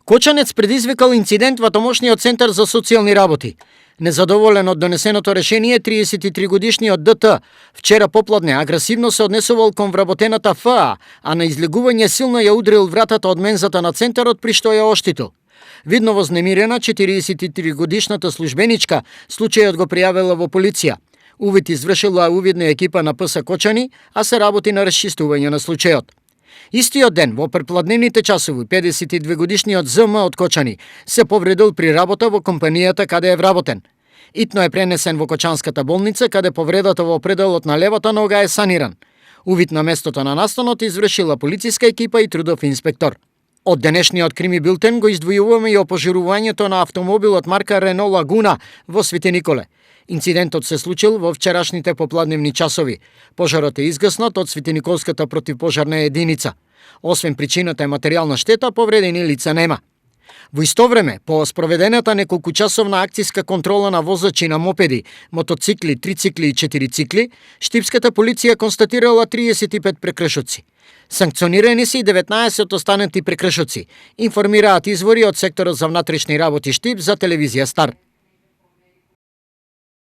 Кочанец предизвикал инцидент во тамошниот центар за социјални работи. Незадоволен од донесеното решение, 33-годишниот ДТ вчера попладне агресивно се однесувал кон вработената ФА, а на излегување силно ја удрил вратата од мензата на центарот при што ја оштитил. Видно вознемирена, 43-годишната службеничка случајот го пријавила во полиција. Увид извршила увидна екипа на ПС Кочани, а се работи на расчистување на случајот. Истиот ден, во препладневните часови, 52-годишниот ЗМ од Кочани се повредил при работа во компанијата каде е вработен. Итно е пренесен во Кочанската болница, каде повредата во пределот на левата нога е саниран. Увид на местото на настанот извршила полициска екипа и трудов инспектор. Од денешниот крими билтен го издвојуваме и опожарувањето на автомобилот марка Рено Лагуна во Свети Николе. Инцидентот се случил во вчерашните попладневни часови. Пожарот е изгаснат од Светиниколската противпожарна единица. Освен причината е материјална штета, повредени лица нема. Во исто време, по спроведената неколкучасовна акцијска контрола на возачи на мопеди, мотоцикли, трицикли и четирицикли, штипската полиција констатирала 35 прекршоци. Санкционирани се и 19 останати прекршоци, информираат извори од секторот за внатрешни работи Штип за телевизија Стар.